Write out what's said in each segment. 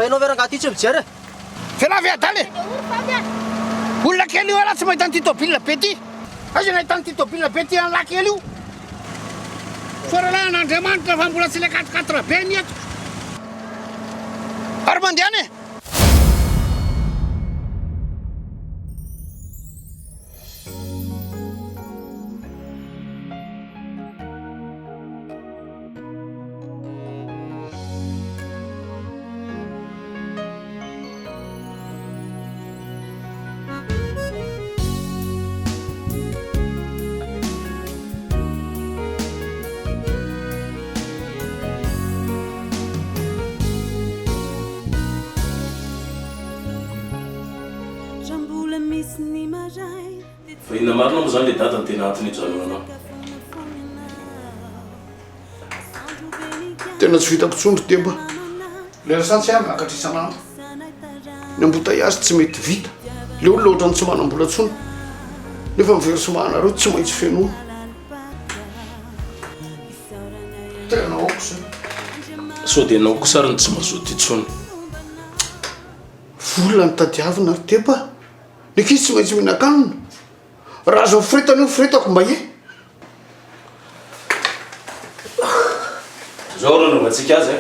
ianao ve rangahy ty tsy mijery e? F'elah ve adala e? Olona kely io elah tsy mahita an'ity tôbila be ty. Aiza no ahitana ity tôbila be ty an'lah kely io? Sorana an'Andriamanitra fa mbola tsy le quatre quatre be ny eto. Ary mandehana e! Fa inona marina moa zany le dada no tena antony hijanonanao? Tena tsy vitako intsony ry Demba. Le lasantsy aho miakatra isan'andro. Ny embouteillage tsy mety vita. Le olona ohatran'ny tsy manam-bola intsony. Nefa ny versement anareo tsy maintsy fenoina. Tena aoka izay. Sao dia ianao kosa ary no tsy mazoto intsony. Vola no tadiavina ry Deba. Ny ankizy tsy maintsy mihinan-kanina. Raha azo firetana io firetako mba e. Zao no anaovantsika azy a.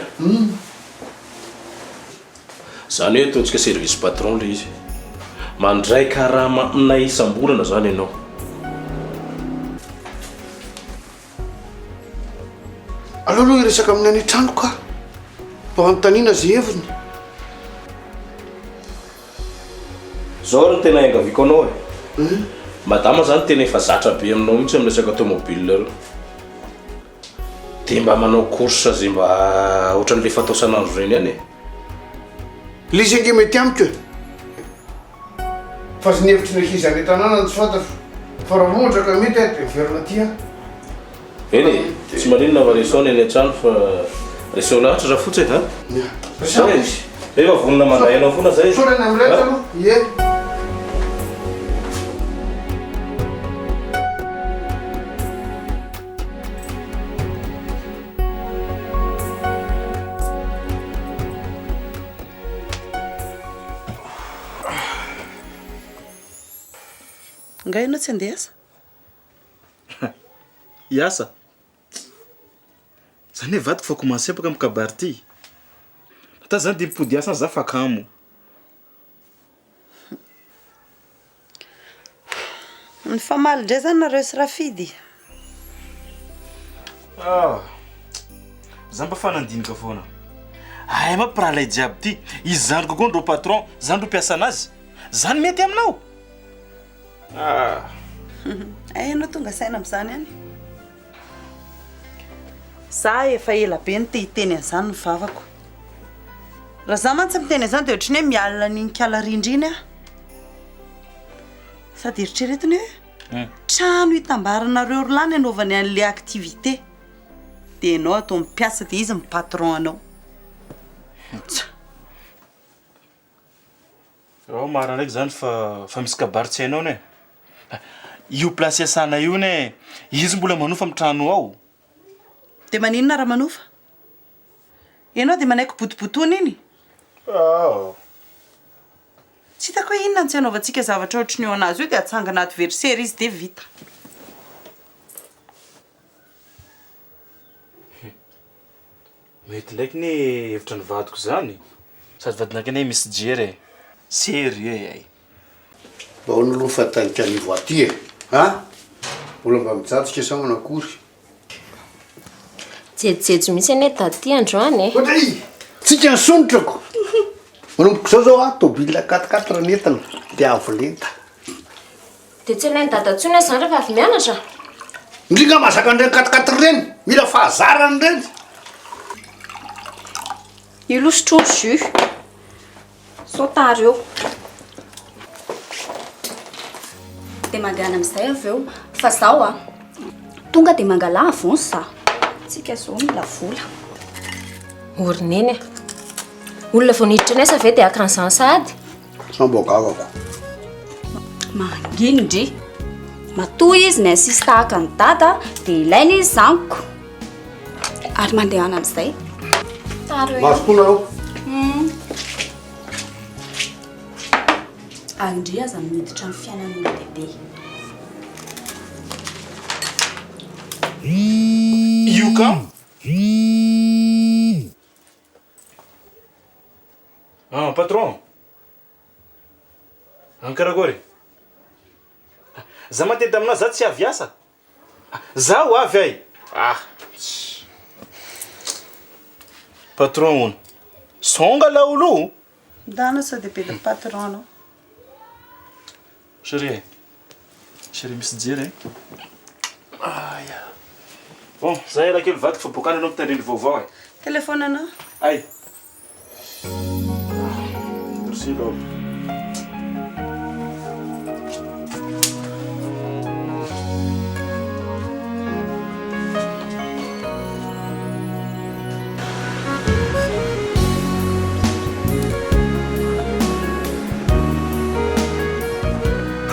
Zany hoe ataontsika service patron le izy. Mandray karama aminay isam-bolana zany ianao. Aleo aloha hiresaka amin'ny any an-trano ka. Mba hanontaniana ze heviny. Zao ary no tena iangaviako anao e. Madama zany tena efa zatra be aminao mihitsy amin'ny resaka tomobile reo. Dia mba manao course zay mba ohatran'le fatao isan'andro ireny ihany e. Le izy ange mety amiko e. Fa ny hevitry ny ankizy any an-tanàna no tsy fantatro. Fa raha ohatra ka mety aho dia miverina aty aho. Eny e, tsy maninona fa resao ny any an-trano fa resao lahatra Rafotsy e, a! Resao izy. Efa vonona mandray anao foana zay e. Misaotra ny amin'ny rehetra aloha. Ie. Nga ianao tsy handeha hiasa? Hiasa? Zany hoe vadiko fa commencer baka mikabary ty. Ata zany de mipody hiasa za fa kamo. Nifamaly indray zany nareo sy Rafidy? Ah, za mba fa nandinika foana. Ay ma mpirahalahy jiaby ty, izy zandriko koa ndrô patron, za ndrô mpiasa anazy. Zany mety aminao? Ah. Ay ianao tonga saina amin'izany any. Za efa ela be no te hiteny an'izany ny vavako. Raha za mantsy miteny an'izany dia ohatran'ny hoe mialona an'iny kala rindry iny aho. Sady eritreretiny hoe trano itambaranareo ry lahy ny anaovany an'ilay activité. Dia ianao atao mpiasa dia izy mi-patron anao. Tsa. Ao marina ndraiky zany fa fa misy kabary tsy hainao ne. Io place iasana io ne, izy mbola manofa amin'ny trano ao. Dia maninona raha manofa? Ianao dia manaiky botobotoana iny? Ao. Tsy hitako hoe inona no tsy hanaovantsika zavatra ohatry ny io an'azy io dia atsangana adversaire izy dia vita. Mety ndraiky ne hevitra ny vadiko zany. Sady vadinakay ne misy jery e. Sérieux ay. Mba ahoana aloha ny fahitanika anivo aty e? A? Mbola mba mijajika sa manakory? Jejojejo mihitsy anie Dady androany e. Ohatray! Tsika ny sonotrako! Manomboka izao zao a, tôbila quatre quatre ny entana, dia avo lenta. Dia tsy alain'i Dada intsony aho izany rehefa avy mianatra? Ndry nga mahazaka an'ireny quatre quatre ireny? Mila fahazarana ireny. Io aloha sotroy ny jus. Sao tara eo. Dia mandehana amin'izay avy eo. Fa zaho a, tonga dia mangalà avance za. Tsika izao mila vola. O ry neny a! Olona vao niditra niasa ve dia haka an'izany sahady? Sao mbô gagako. Manginy ndry. Matoa izy mi-insiste haka an'i Dada dia ilaina izy zaniko. Ary mandehana amin'izay. Tara eo. Mazotoa nareo. Hum. Ary ndry aza miditra amin'ny fiainan'olon-dehibe. Io ka? Ah, patron. An karakory? Za matety aminao za tsy avy hiasa. Za ho avy ay. Ah. Patron hono. Songa laolo. Ndana sao dia be dia patron anao. Chérie. Chérie misy jery eh. Aya. Bon, za ela kely vadiko fa bokany anao mitandriny vaovao eh. Téléphone anao. Ay. Merci love.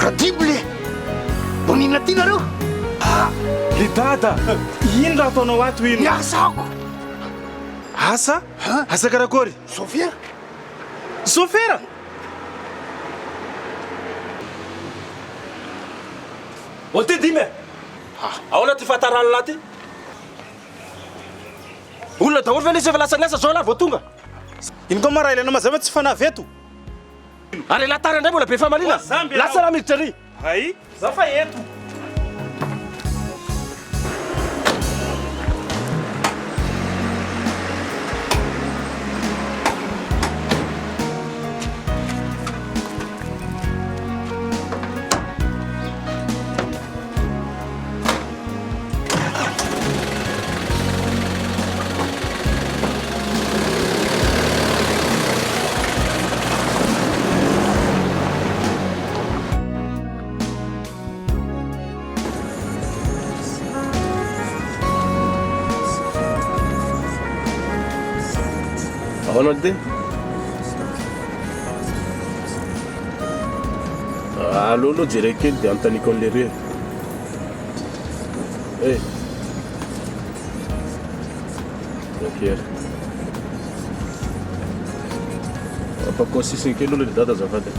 Radimby le! Mbo n'inona ty nareo? Ah! Le dada! Ino raha ataonao ato ino? Ny asako! Asa? Asa karakory? Sofera! Sofera? Ô ty dimy e! Ahoana ty fahatarany lahy ty? Olona daholo ve lesy efa lasa niasa zao lahy vao tonga? Ino koa ma raha ilainao mazava tsy fanavy eto? Ary elah tara indray mbola be famaliana. Lasa raha miditra ary. Hay, za fa eto. Ahoana ty? Aleo aloha jereko kely dia anontaniako an'i lery e. Eh. Ok ary. Ampakao sisiny kely aloha le dada azafady.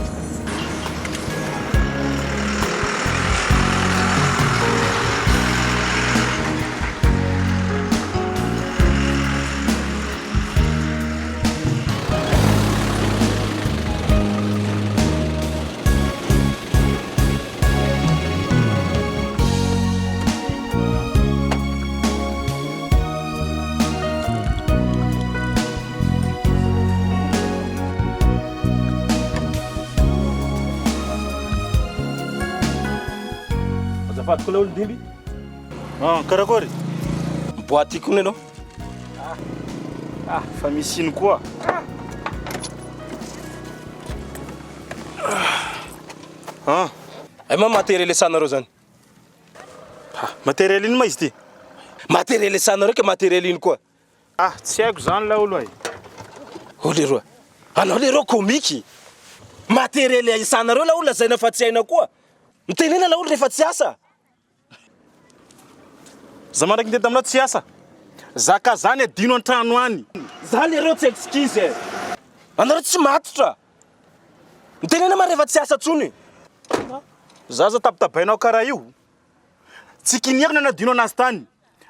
Azafady koa laolo Dimby. Ah, karakory? Miboaty koa ianao. Ah, ah, fa misy ino koa? Ah. Ay ma matériel esanareo zany. Ah, matériel ino ma izy ty? Matériel esanareo ke matériel ino koa? Ah, tsy haiko zany laolo ay. Oh leroa. Anao leroa comique. Matériel esanareo laolo lazaina fa tsy haina koa. Mitenena laolo rehefa tsy asa. Za mandraky mitety aminao tsy hiasa. Zaka zany adino antrano any. Za lereo tsy excuse e. Anareo tsy matotra. Mitenena ma rehefa tsy asa tsony. Za aza tabitabainao karaha io. Tsy kiniako nanadino anazy tany.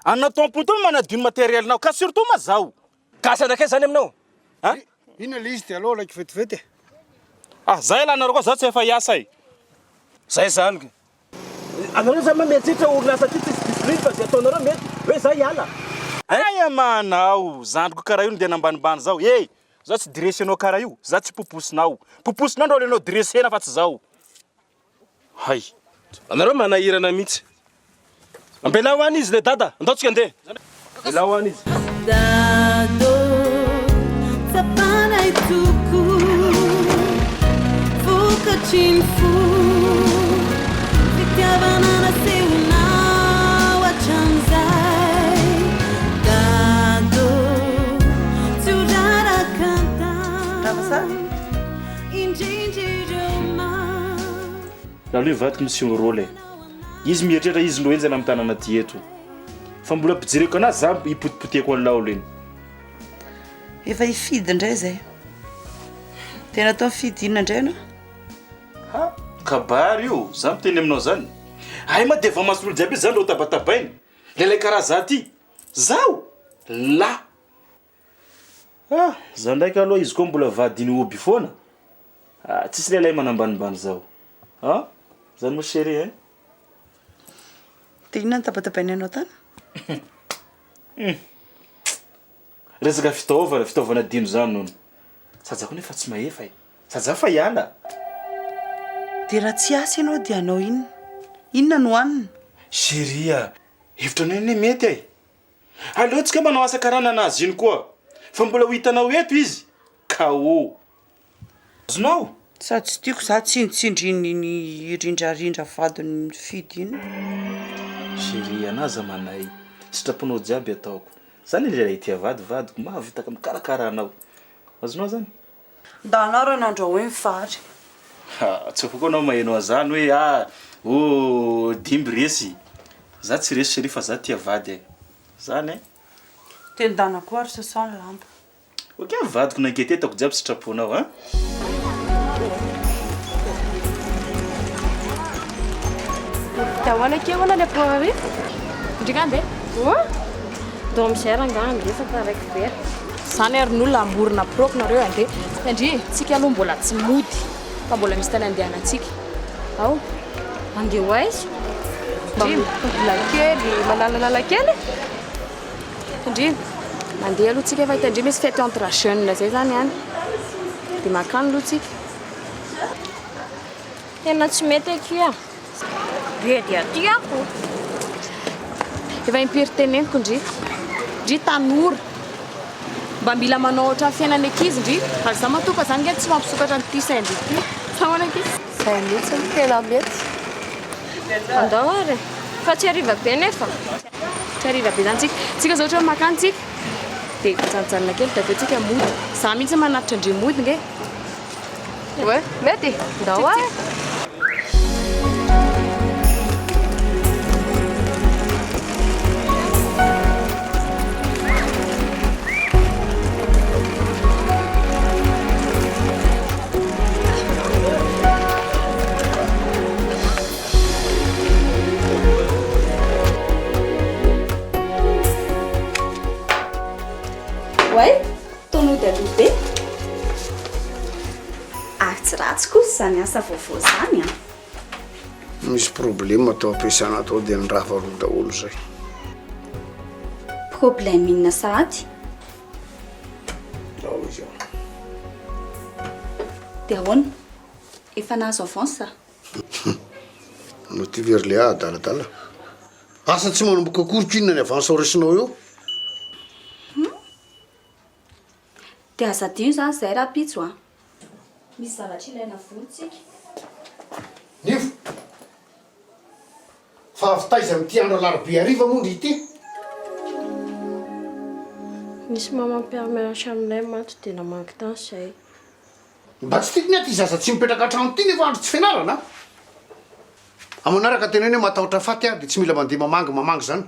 Anao tompo to manadino materiel nao ka surtout ma zaho. Gasy anakay zany aminao a? Inona le izy de aleo alaiko vetivety e. Ah zay elah nareo koa za tsy efa hiasa e. Zay zany ka. Anareo zany ma mieritreritra orinasa ty tsisy discipline fa zay ataonareo mety hoe za hiala. Aia manao zandriko karaha io no tena ambanimbany zao eh! Za tsy dressenao karaha io, za tsy poposinao. Poposinao ndro alenao dressena fa tsy zao. Hay. Anareo manahirana mihitsy. Ambelao any izy le dada, andao tsika andeha. Ambelao any izy. Dado, tsapanay tokoa, vokatry ny fo, fitiavana nasehonao hatramin'izay. Dado, tsy ho raraka an-tany, indrindra ireo mamy. Lalao io vadiko miseho rôle e. Izy mieritreritra izy no henjana amin'ny tanana aty eto. Fa mbola ampijereko anazy za hipotipotehako an'i laolo iny. Efa hifidy indray izay. Dia natao nifidy inona indray ianao? Kabary io, za miteny aminao zany. Hay ma dia vao mason'olo jiaby izy zany ro tabatabaina. Lelay karaha za ty. Zaho? La. Ah, za ndraiky aloha izy koa mbola vadin'i Hoby foana. Ah, tsisy lelay manambanimbany zaho. Ah, zany moa chérie hein? Dia inona no tabatabaina anao tany? Hum. Resaka fitaovana, fitaovana adino zany hono. Sady za koa nefa tsy mahefa e. Sady za fa hiala. Dia raha tsy hiasa ianao dia hanao inona? Inona no hanina? Chérie a, hevitra anao anie mety e. Aleo tsika manao asa karaha nanazy iny koa. Fa mbola ho hitanao eto izy. KO. Azonao? Sady tsy tiako za tsindritsindrin'iny rindrarindra vadin'i Fidy iny. Chérie anah aza manahy, sitraponao jiaby ataoko. Za anie lehilahy tia vady vadiko, mahavita mikarakara anao. Azonao zany? Ndana ary nandrahoy ny vary. Ha, tsy afaka koa anao maheno an'izany hoe ah, oh Dimby resy. Za tsy resy chérie fa za tia vady e. Zany e. Dia ndana koa ary sasao ny lamba. Ok vadiko na inquiété ataoko jiaby sitraponao an. Dia ahoana akia hono any Apoari? Ndry ngamba e? Oa! Ndao amin'izay rangaha andeha fa taraiky be a. Zany ary ny olona hamorona prok nareo andeha. Ndry, tsika aloha mbola tsy mody fa mbola misy tany andehanantsika. Ao. Andeha ho aiza? Ndry, mbola kely, manalanala kely e. Ndry, mandeha aloha tsika fa hita ndry misy fête entre jeunes zay zany any. Dia mankany aloha tsika. Tena tsy mety akia. Be dia aty ako. Efa impiry teneniko ndry. Ndry tanora. Mba mila manao ohatran'ny fiainan'ny ankizy ndry. Ary za matoa fa zany nge tsy mampisokatra an'ity sain-dry ity. Sa ahoana ankizy? Zay mihitsy no tena mety. Andao ary e. Fa tsy hariva be nefa. Tsy hariva be zany tsika. Tsika zao ohatra hoe makany tsika dia mijanojanona kely dia avy eo tsika mody. Za mihitsy manatitra an-dry mody nge. Ouais, mety e. Ndao ary. Oay, toa nody aloha be. Ary tsy ratsy kosa izany asa vaovao izany an! Misy problème tao am-piasana tao dia nirava aloha daholo izay. Problème inona sahady? Ao izy ao. Dia ahoana? Efa nahazo avance? Anao ty ve ry Léa adaladala? Asa tsy manomboka akory ko inona ny avance ho raisinao eo? Hum. Dia aza adino izany izay rahampitso a. Misy zavatra ilaina vola tsika. Nivo! Fa avy taiza amin'ity andro alarobia hariva moa ndry ity? Nisy mama mpiara-mianatra aminay maty dia namangy tany izahay. Mba tsy tiako ny aty zaza tsy mipetraka an-trano ity nefa andro tsy fianarana a! Amin'ny manaraka teneno hoe matahotra faty aho dia tsy mila mandeha mamangy mamangy izany.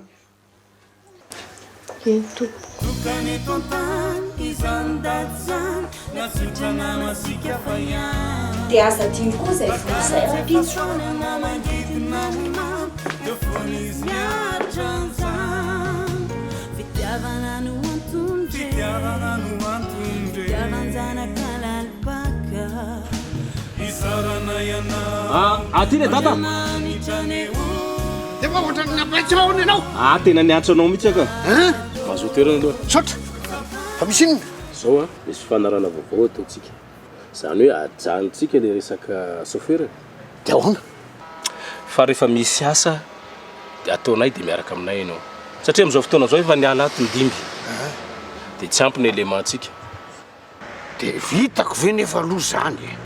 Eny tompoko. Tokana eto an-tany izany daty izany na tsotra na masiaka fa ihany. Dia aza adino koa izay vola izay rahampitso. Na mangidy na mamy eo foana izy miaritra an'izany. Fitiavana no antony re. Fitiavana no antony re. Fitiavan-janaka lalim-paka. Isaorana ianao. Ah, aty le dada. Andriamanitra neho. Efa ohatran'ny nampiantso ahoana ianao? Ah, tena niantso anao mihitsy aho ka. Hein? Mahazoa toerana aloha. Misaotra. Fa misy inona? Zao an, misy fifanarahana vaovao ataontsika. Izany hoe ajanontsika ilay resaka chauffeur e. Dia ahoana? Fa rehefa misy asa dia ataonay dia miaraka aminay ianao. Satria amin'izao fotoana izao efa niala ato ny dimby. Dia tsy ampy ny élément-ntsika. Dia vitako ve nefa aloha izany e?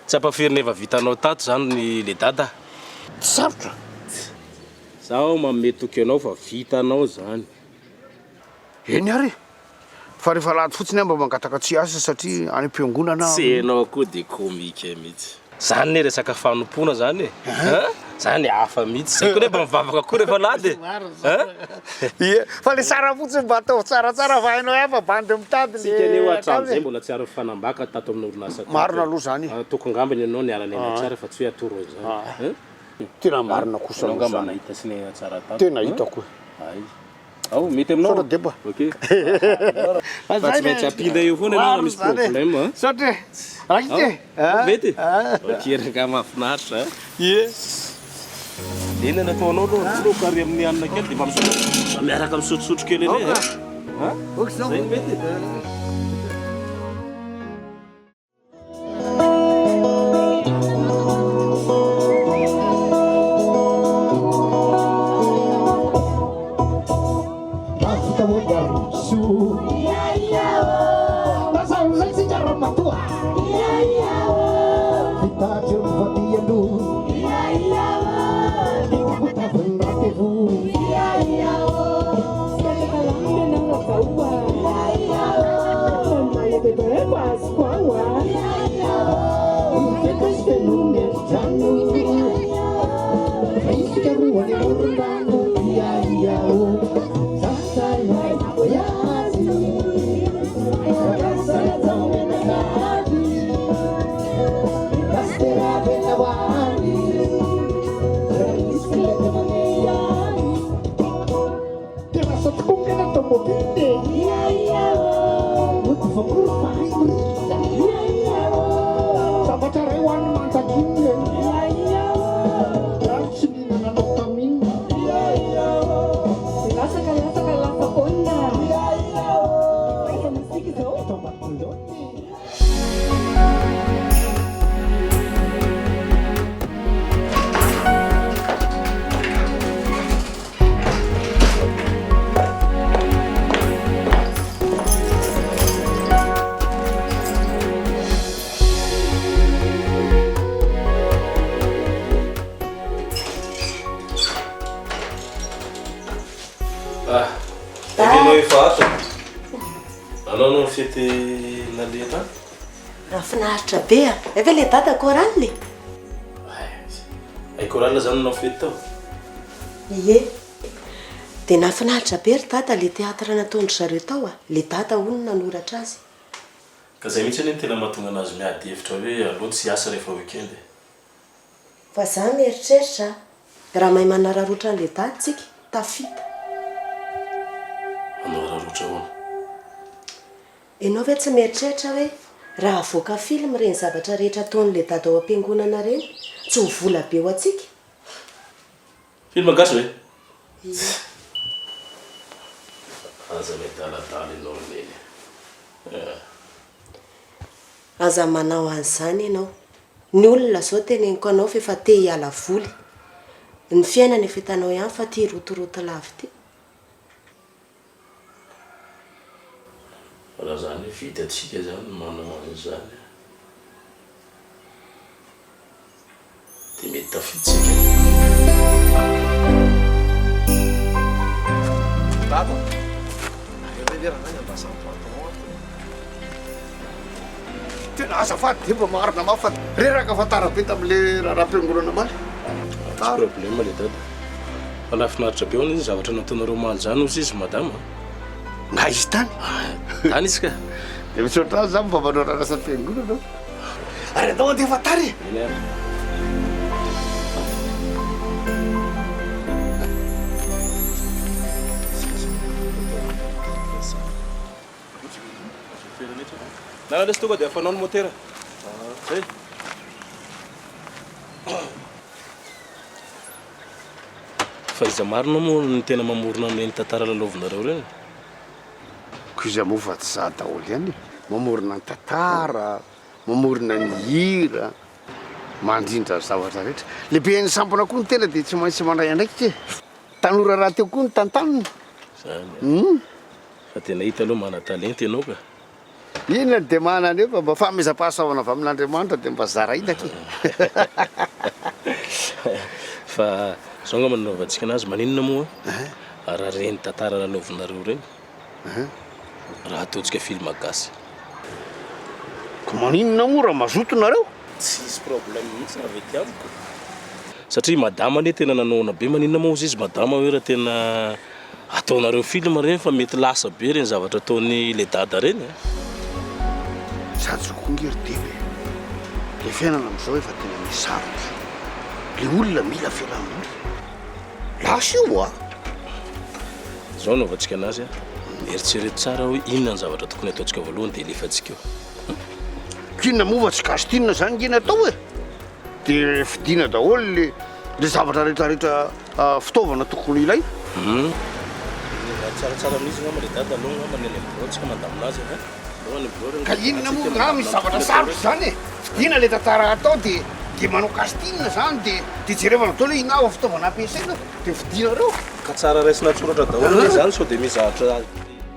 Tsy ampafirin'ny efa vitanao tato izany le dada a! Tsy sarotra. Zaho manome toky anao fa vitanao izany. Eny ary e! Fa rehefa alahady fotsiny aho mba mangataka tsy hiasa satria any am-piangonana aho. Tsy enao koa dia comique mihitsy. Zany ne resaka fanompoana zany e! An! Zany hafa mihitsy. Zay koa re mba mivavaka koa rehefa alahady e. Hein? Ie, fa le sara fotsiny mba ataovy tsaratsara fa hainao ihany fa bandy mitady le Tsika anie hoa hatramin'izay akanjo e. mbola tsy ary nifanambaka tato amin'ny orinasa tato Marina e. aloha zany e. Tokony angambany ianao niara-niaina tsara fa tsy hoe atoro an'izany. Hein? Tena marina kosa Ianao aloha angamba zany. nahita sy niaina tsara tato. Tena hitako e. Hay. Ao, mety aminao? Misaotra Deba. Ok. Fa tsy maintsy ampiana eo foana ianao raha misy problème an. Misaotra e. Raikitra e. Ao, mety? Ok rangahy mahafinaritra a. Ie. Inona no ataonao aloha? Aloha kary amin'ny hanina kely dia mba misotro, miaraka misotrosotro kely indray a. Ok zao. Zay no mety? Ah, ianao efa ato. Anao no fety naleha tany? Nahafinaritra be a! Hay ve le dada chorale e? Hay chorale zany nanao fety tao? Ie. Dia nahafinaritra be ry dada le théâtre nataon-dry zareo tao a! Le dada hono no nanoratra azy. Ka zay mihitsy anie no tena mahatonga anazy miady hevitra hoe aleo tsy hiasa rehefa week-end e. Fa za mieritreritra a, raha mahay manararaotra an'le dada tsika, tafita. Manararaotra ahoana? Enao ve tsy mieritreritra hoe raha avoaka film ireny zavatra rehetra ataon'le dada ao am-piangonana ireny, tsy ho vola be ho antsika? Film gasy ve? Ie. Aza miadaladala ianao ry neny a. Aza manao an'izany ianao. Ny olona zao teneniko anao f'efa te hiala voly. Ny fiainana efa hitanao ihany fa ty rotoroto lava ity. Raha zany hoe vitantsika zany ny manao an'izany dia mety tafiditsika. Dada, nareo ve ve rangahy andrasan'ny patron ato e? Tena azafady dia mba marina mafy fa reraka fa tara be tamin'le raharaham-piangonana omaly. Tsy problème le dada. Fa nahafinaritra be hono izy zavatra nataonareo omaly zany hozy izy madama a. Nga izy tany? Tany izy ka. Dia misaotra azy za mba manao raharaha am-piangonana. Ary andao andeha fa tara e. Eny ary. Nana lesy tonga dia afanao ny motera. Zay. Fa iza marina moa no tena mamorona an'ireny tantara lalaovinareo ireny? Ko iza moa fa tsy za daholo ihany e! Mamorona ny tantara, mamorona ny hira, mandrindra ny zavatra rehetra. Lehiben'ny sampona koa ny tena dia tsy maintsy mandray andraikitra e! Tanora rahateo koa ny tantanina. Zany a! Fa tena hita aloha mana-talenta ianao ka! Inona no dia manana eo fa mba fanomezam-pahasoavana avy amin'Andriamanitra dia mba zaraina aky. Fa zao angamba no nanaovantsika anazy, maninona moa raha ireny tantara lalaovinareo ireny raha ataontsika film gasy. Ka maninona moa raha mazoto nareo? Tsisy problème mihitsy raha avy aty amiko. Satria madama anie tena nanaona be, maninona moa ozy izy madama hoe raha tena ataonareo film reny fa mety lasa be reny zavatra ataon'i le dada reny a. Sady zao koa nge ry Deba e, le fiainana amizao efa tena misy sarotra, le olona mila fialamboly, lasa io a! Zao anaovantsika anazy a, eritrereto tsara hoe inona ny zavatra tokony ataontsika voalohany de alefantsika eo. K'inona moa fa tsy casting zany nge ny atao e! Dia fidiana daholo le le zavatra rehetra rehetra fitaovana tokony ilaina. Hum. Raha tsaratsara amin'izy angamba le dada aleo angamba ny any amin'ny birao tsika mandamina azy e. Aleo any amin'ny birao Ka inona moa raha misy zavatra sarotra izany e? Fidiana le tantara atao dia dia manao casting zany dia dia jerevana daholo hoe inona avy fitaovana ampiasaina dia fidianareo. Ka tsara raisina an-tsoratra daholo anie izany sao dia misy zavatra.